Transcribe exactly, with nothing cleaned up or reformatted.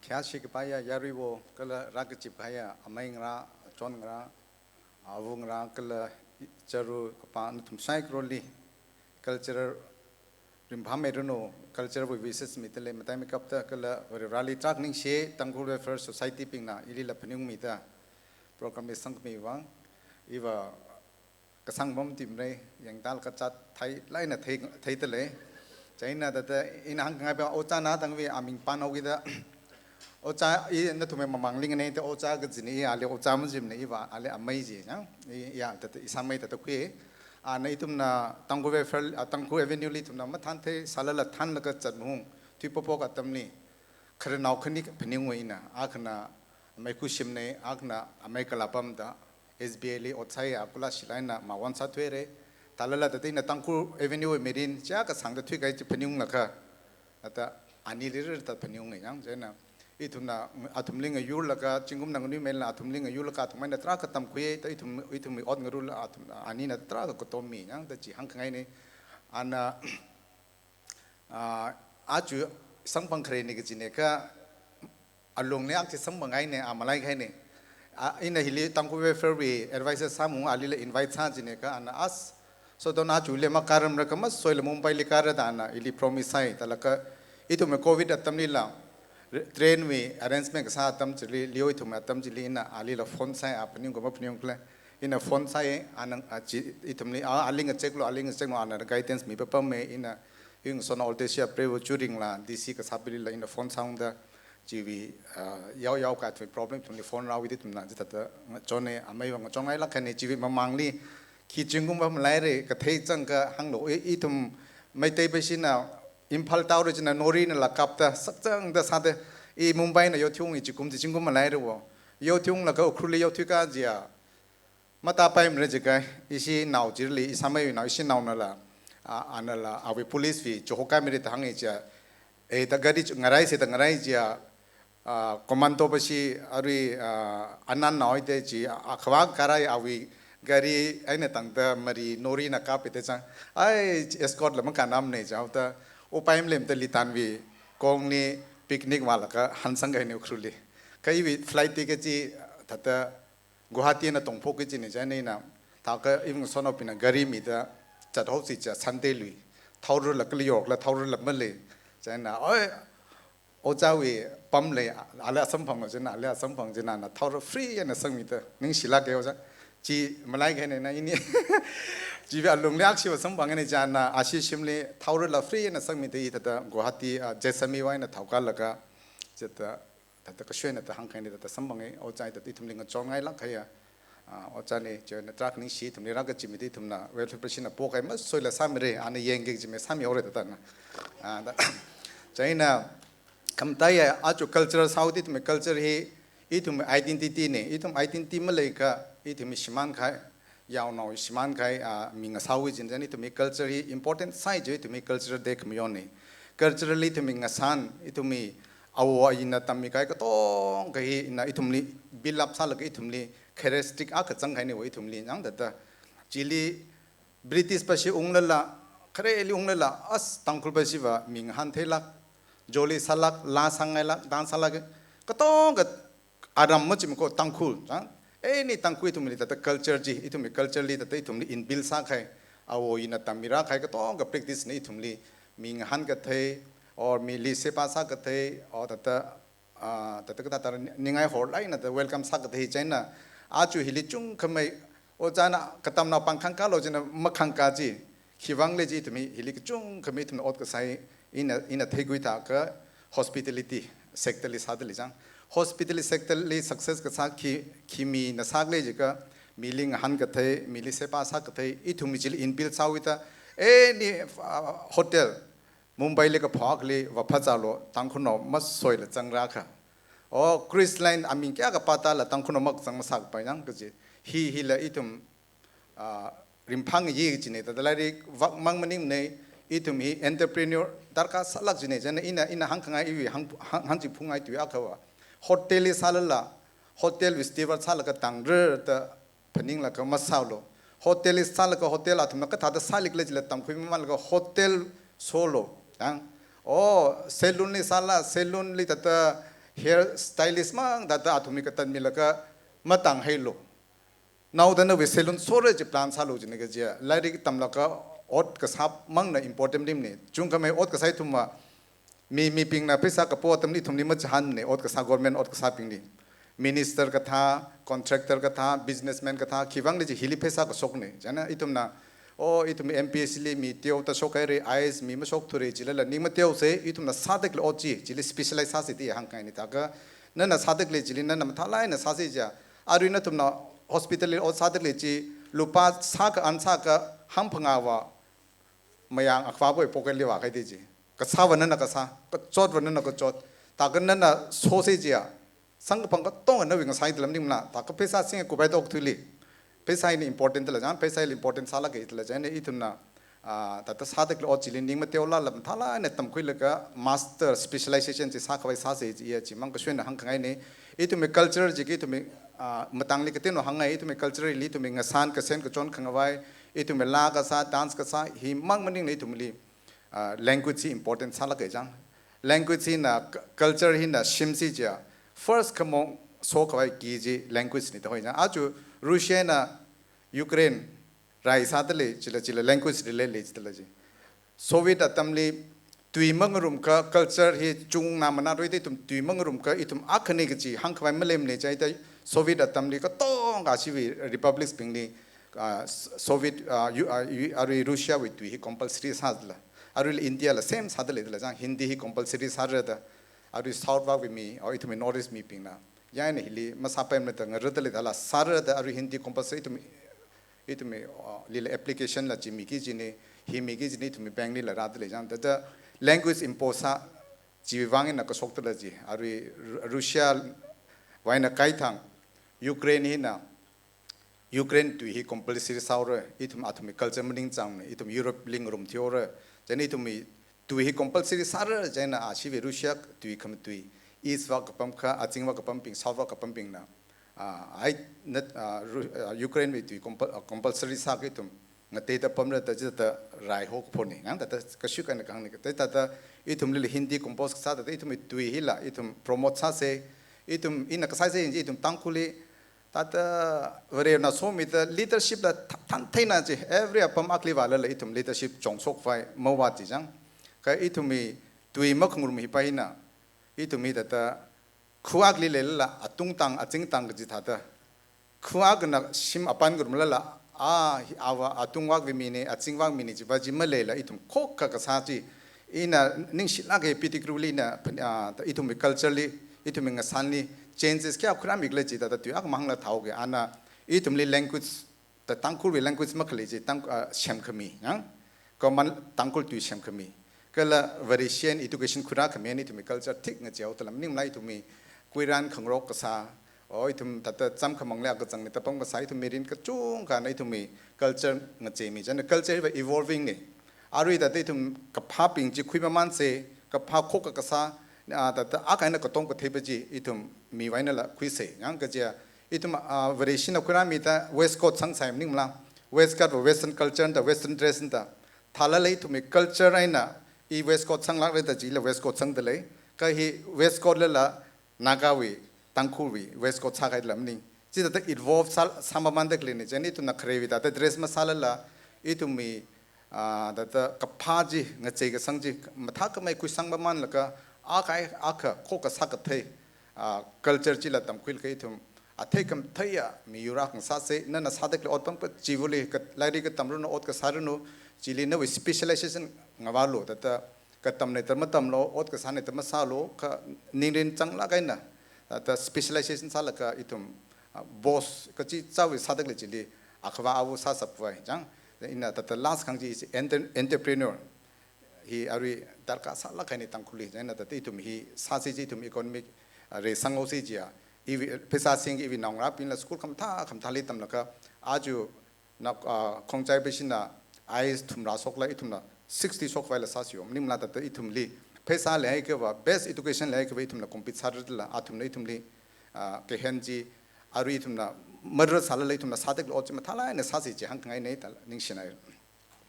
Khayāshi kapaiya yaruiwo kala rākazip kahaiya amei ngarā, achon ngarā, awu ngarā kala charu kapā nathum saikorali cultural ringphāmeiranu, cultural wishes midalei, mataimeikapta kala Vareli tarākha ningshi, Tangkhul Welfare Society bingna ilila phaningungmida program li sangkhami vang, iva kasang pam timrei, yangdal kachat theilaina thei, theidalei. Chieina thāda ina hāngkhangai pa ojā na tangwui aming pānhaokida. Ojā, i nathumwui mamangli nganei da ojā kajina, i ali ojā majimana, iva ali amei ji, ya. I, ya, thāda i sāmei thāda khui. Ana ithumna Tangkhul Welfare, ah, Tangkhul Avenue li ithumna mathānthei sālala thānlaga zatmahung, thui popo atamli. Khararnao khani phaningungwui eina, akhana amei Khushimna, akhana amei Kalapamda, S B A li ot sāya, kula shilaina mawon sāthuirei. Thālala thāda ina Tangkhul Avenue mirin, chiakha sangda thuikahai chi phaningunglaga, thāda anili rida phaningunga yang, chieina ithumna athumli ngayurlaga, zingkumna nganuimeila athumli ngayurlaga, athum eina tarākha tamkhui, thāda ithum, ithumwui ot ngarula athum, anina tarākha katommi yang, thāda chi hāngkhangaina. Ana, ah, aja samphang kharena kajina kha, alungli aja samphang haina, a malai haina. Ah, ina hili Tangkhul Welfare wui advisor sāmung alila invite sā jina kha, ana as, so don aja ili makarāmra kha masoila Mumbai li karāda ana ili promise sāi, thālaga ithumwui covid atamlila, re-, train wui arrangement kasā atam chili, leo ithumwui atam chili ina alila phone sāi, a phaningung maphaningungla. Ina phone sāi, ana, a, chi, ithumli, a, ali ngacheklu, ali ngacheklu, ana guidance mipapamma, ina, yung sona oltesi a prevu churingla, D C kasāpalila, ina phone sāungda, chiwui, ah, yao yao kathum problem ithumli phone rāhaoda ithumna, chithāda, ngachonna, ameiva ngachonhailāk kahai, chiwui mamangli, khi zingkum va malairei, kathei chang kahānglu, i, ithum, Meitei pashina, Imphal taora china Nori nala kapta, sakchangda sāda, i Mumbai na yaothuiunga, i zingkum, zingkum malaireiwo. Yaothuiunglaga Ukhrulli yaothui kajiya, matā paimara jiakha, ishi nao chili, i sāmeiwui nao, ishi naonala, a, anala, awui police wui, chihokhai mira da hānga jiya, e, thāda gari chu ngarai se da ngarai jiya, a, commando pashi, arui, a, anan naoida chi, a, a, khavā karai awui gari eina tangda mari Nori na kapida chang, ai, escort la makānamana jihaoda, upai malemda Litanwui kongli picnic vālaga hansang kahaina Ukhrulli. Kha iwui flight ticket chi, thāda, Guwahati na tongphok kajina chieina, thākha ivang sonaobingna gari mida zathaosi jiya Sunday lui. Thaorarla kali yorkla thaorarla malei. Chieina, oi, ojāwui pamlei, ali asamphanglu chieina, ali asamphang chieina, ana thaora free eina sangmida, ningshilāka ojā. Chi malai kahaina ini. Chiwui alungli akshiva samphang eina chieina, ashi shimli thaorarla free eina sangmida i thāda Guwahati, ah, Jessami wui eina thaokalaga, chithāda, thāda kashoina thāda hāngkahaina thāda samphanga, ojā thāda ithumli ngachonngailāk kahaiya, ah, ojāna, chieina tarākha ningshi ithumli rākazipmida ithumna, welfare pashina pokai masoila sāmira, ana yangki kajimei sāmihaora thāda na. Ah, thāda, chieina, khamataiya, aja culture sāhaoda ithumwui culture hi, ithumwui identity na, ithum identity maleiakha, ithumwui shimānkahai, yaonao shimānkahai, ah, mi ngasāwui jin chieina ithumwui culture hi important sāi ji ithumwui culture de khamayonna. Culturally ithumwui ngasān, ithumwui awo ayina tammikahai katonga hi ina ithumli build up sālaga ithumli characteristic akha zangkahaina ithumli yang thāda. Chili British pashi unglala, khareli unglala, as Tangkhul pashiva mi ngahāntheilāk, jolly sālāk, laa sāngailāk, dance sālāk, katonga aram machimko Tangkhul, chang. Any Tangkhul ithumli thāda culture chi, ithumwui culture li thāda ithumli inbuilt sākahai, awo ayina tammirākahai katonga practice na ithumli, mi ngahānkathei, or mili seba sākathei, or thāda, ah, thāda kathāda ningai horlaina thāda welcome sākathei chieina, aja hili chungkhamei, ojāna katamnao pāng khangkālu chieina makhangkā ji, khiwuivang lei ji ithumwui hili kachungkhamei ithumna ot kasā hi, ina, ina theikhui thākha hospitality sector li sādalei chang. Hospitality sector li success kasā khi, khi mina sākhala jiakha, mili ngahānkathei, mili seba sākathei, ithumwui chili inbuilt sāhaoda, any, ah, hotel, Mumbai li kaphā akhali vāphāzālu, Tangkhulnao masoila zangrākha. O, cruise line aming kayākha pātāla Tangkhulnao makazang masākapai yang kaji. Hi, hila ithum, ah, ringphāngayi kajina, thāda lairik vākmang maningmana, ithum hi entrepreneur darkar sālāk jina, chieina ina, ina hāngkhangai iwui hāng, hāng, hāngchiphungngai tui akhava. Hotel li sālala, hotel wui steward sālaga tangrarda phaninglaga masālu. Hotel li sālaga hotel athumna kathāda sālikhala jila tamkhui mamānlaga hotel solu. Yang, o, salon li sāla, salon li thāda hair stylist mang thāda athumli katanmilaga matānghailu. Naoda nawui salon sora chi plan sālu jina kajiya. Lairik tamlaga ot kasā mangna important limni. Chungkhamei ot kasā ithumva mi, mibingna pheisā kapo atamli ithumli machihānni, ot kasā, government ot kasābingli. Minister kathā, contractor kathā, businessman kathā, khiwuivangli chi hili pheisā kashokni. Chieina ithumna, oh, ithum M P S C li mi teoda shokhaira, I A S mi mashokthura jilala ning mateosa, ithumna sāda khalei ot chi, chili specialize sāsa da hāngkhangaina. Thākha nana sāda khalei chili nana mathālāk eina sāsa jiakha, arui nathumna hospital li ot sāda khalei chi, lupā sākha an sākha hangphangāva mayang akhava pocket li vākahai da chi. Kasāva nana kasā, kachotva nana kachot. Thākha nana sosa jiakha, samkaphang katonga nawui ngasai da lam ningla. Thākha pheisā singkuphaida okthuili, pheisā hina important dala chang, pheisā hili important sālaga dala chang, ithumna, ah, thāda sāda khalei ot chili ning mateolala mathālāk eina tamkhuilaga master specialization chi sākhavai sāsa jiakha, chimang kashoina hāngkhangaina. Ithumwui culture chi ithumwui, ah, matāngli kateonao hāngngai, ithumwui culture li ithumwui ngasān kasen kachon khangavai, ithumwui laa kasā, dance kasā, himang maningla ithumli, ah, language hi important sālaga chang. Language hina, cu-, culture hina shimsa jiakha, first khamong shokhavai ki chi language na da hoi chang. Aja Russia na Ukraine rai sāda lei, chila, chila language relate lei jida lei chi. Soviet atamli tui mangarumkha culture hi chungna manaroi da ithum tui mangarumkha ithum akhana kaji hāngkhavai maleimana. Chieina Soviet atamli katonga ashiwui republics bingli, ah, S-, Soviet, ah, U-, ah, U-, arui Russia wui tui hi compulsory sāda lei. Aruila India la same sāda lei da lei chang, Hindi hi compulsory sāra da. Arui South vākwui mi, or ithumwui North East mibingna, ya ina hili masāpaimana da ngarāda lei thāla, sāra da arui Hindi compulsory ithum, ithumwui, uh, lila application la chi miki kajina, hi miki kajina ithumwui bank lila rāda lei chang. Thāda language impose sā, chiwui vang eina kashokta lei chi. Arui Ru-, Russia wui eina kaithang, Ukraine hina, Ukraine tui hi compulsory sāhaora, ithum athumwui culture maningchāngmana, ithum Europe li ngarum thihaora, chieina ithumwui tui hi compulsory sāra, chieina ashiwui Russia tui khamatui, East vā kapamkha, azing vā kapambing, South vā kapambingna, ah, ai, nat, ah, Ru-, ah, Ukraine wui tui compul-, ah, compulsory sākha ithum ngateida pamra da jida rai hokaphona, ngang thāda kashui kahaina kahāngna. Thāda, thāda ithumlila Hindi compose sāda, thāda ithumwui tui hila ithum promote sāsa, ithum ina kasāsa chi ithum Tangkhulli, thāda Varena somida leadership la tha-, thantheina chi, every apam akhali vālala ithum leadership chongshokpai mavāt chi chang. Kha ithumwui tui makhangarum hi pa hina, ithumwui thāda khu akhali leilala, atung tāng, azing tāng kaji thāda, khu akhana shim apan ngarumlala, a, hi ava atung vākwui mina, azing vākwui mina jiva chi maleila, ithum khokkha kasā chi, ina ningshilāka, pitikruli na, ah, ithumwui culture li, ithumwui ngasānli changes kayākha khuirāmikhala chi thāda tui akhamang la thāhaoki. Ana ithumli language, thāda Tangkhulwui language makhalei chi Tang-, ah, semkhami, yang? Common Tangkhul tui semkhami. Kala Varesian education khuirākhami eina ithumwui culture thik ngacheehaoda lam ningla, ithumwui kuiran khangarok kasā, o ithum thāda chāmkhamang lei kazangna tapang kasā, ithum mirin kachungkhana ithumwui culture ngacheemi. Chieina culture hiva evolving na. Arui thāda ithum kaphābing chi khuimamānsa, kaphā khokkha kasā, ah, thāda akha eina katom katheipa chi ithum miwui einala khuisa. Yang kajiya, ithum, ah, Varesina khuirāmida waistcoat sangsai maningla, waistcoat va Western culture da, Western dress da. Thālala ithumwui culture eina, i waistcoat sanglākra da jila waistcoat sangda lei. Kha hi waistcoat lala Nagawui, Tangkhulwui waistcoat sākahai lamna. Chithāda evolve sā, sāmamānda khaleina. Chieina ithumna khareiwui thāda dress masālala, ithumwui, ah, thāda kaphā chi, ngachei kasang chi mathākhamei khuisang mamānlaga, akha, akha khokkha sākathei, ah, culture chila tamkhuilaga ithum athei khamatheiya miyur akha ngasāsa. Nana sāda khalei ot pangpa chivali, ka, lairik katamranu, ot kasāranu, chili nawui specialization ngavālu, thāda katamna thāda matamlu, ot kasāna thāda masālu, kha ningrin changlāk eina thāda specialization sālaga ithum, ah, boss kachichāwui sāda khalei chili akhava āva sāshapvai chang. Ina thāda last kahāng chi is entre-, entrepreneur hi arui darkar sālāk kahaina Tangkhulli. Chieina thāda ithum hi sāsa chi ithum economic, ah, reisanghaosa jiakha, iwui pheisā sing iwui naongarābingla school khamathā khamathāli tamlaga, aja na, ah, Khongjai Baishina I A S thumrā shokla, ithumna sixty shokvai la sāsi yo. Maningla thāda ithumli pheisā leihaiakhava, best education leihaiakhava ithumna compete sārala, athumna ithumli, ah, kahen chi, arui ithumna marasālala ithumna sāda khalei ot chi mathālāk eina sāsa chi hāngkhangaina thāda ningshina.